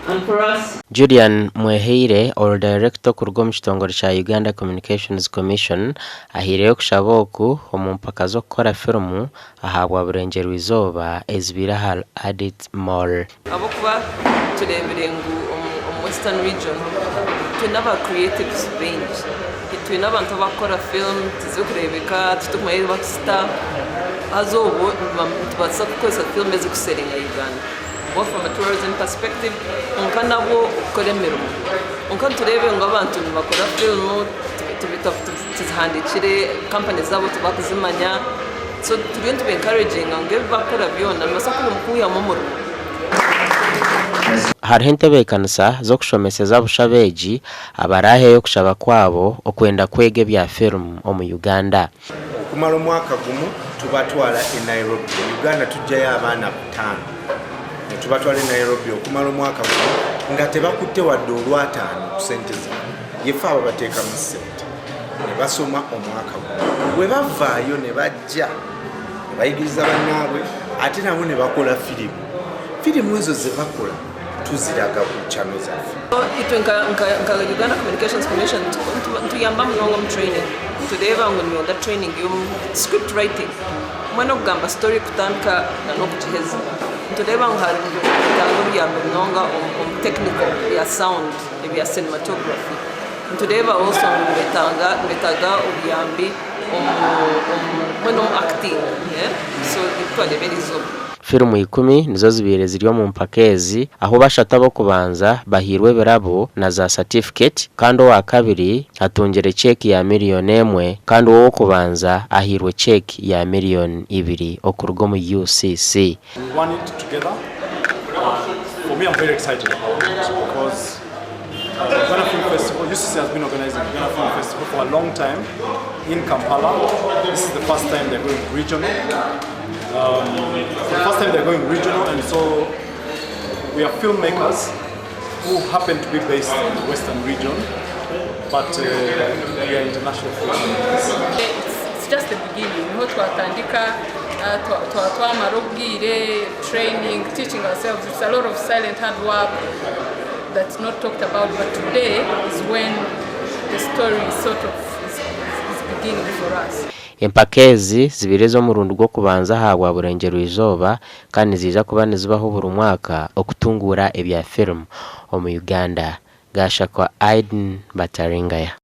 And for us. Julian Mweheire, ori dayirekita okuruga omu kitongore kya Uganda Communications Commission ahaireyo okushaba oku omu mpaka z'okukora firimu ahabwa Burengyerwa-izooba ezibaire aha Adit Mall. Ahabw'okuba tureebire ngu omu Western Region twine aba creatives baingi. Twine abantu abakukora film tizirikureebeka, titurikumanya ahu barikuzita haza obwo nitubaasa kukozesa film ezi kuseeringa Uganda both from a tourism perspective kwonka nabwo okukora emirimo. Kwonka nitureeba ngu abantu nibakora film tizihandiikire, company zaabo tibakuzimanya so turiyo nituba encouraginga ngu ebi barikukora byona nibabaasa kwihamu omurimo. Hariho entebeekanisa z'okushomeseza busha abeegi abaraaheyo okushaba kwabo okwenda kwega ebya firimu omu Uganda. Okumara omwaka gumu tubatwara e Nairobi. Uganda tujjayo abaana butaano netubatwara e Nairobi okumara omwaka gumu nga tebakutte wadde olwataano ku sente zaabwe. Yeffe ababateekamu sente nebasoma omwaka gumu. Bwebavaayo nebajja nebayigiriza bannaabwe ate nabo nebakola firimu. Firimu ezo zebakola tuziraga ku channel zaffe. Itwe nka Uganda Communications Commission nituyamba munonga omu training. Nitureeba ngu nibenda training y'omu script writing mbwenu okugamba story kutandika na n'okugiheza. Nitureeba ngu nibetaaga obuyambi munonga omu technical ebya sound, ebya cinematography. Nitureeba also ngu nibetaaga obuyambi omu mbwenu omu acting so nibyo twareeba eriizooba. Firimu ikumi nizo zibaire ziri omu mpaka ezi ahu bashatu ab'okubanza bahairwe ebirabo na za satifiketi kandi owa kabiri atungire cheeki ya miriyoni emwe kandi ow'okubanza ahairwe cheeki ya miriyoni ibiri okuruga omu UCC. We won it together and for me I'm very excited about it because Uganda Film Festival, UCC has been organizing Uganda Film Festival for a long time in Kampala. This is the first time they're going regional. Um, the first time they're going regional and so we are filmmakers who happen to be based in the Western region, but we are international filmmakers. It's, it's just the beginning. Niho twatandika uh, twamara obwire training, teaching ourselves. It's a lot of silent hard work that's not talked about, but today is when the story sort of is beginning for us. Empaka ezi zibaire ez'omurundi gw'okubanza ahabwa Burengyerwa-izooba kandi niziija kuba nizibaho buri mwaka okutunguura ebya firimu omu Uganda. Gashakwa Aiden Bataringaya.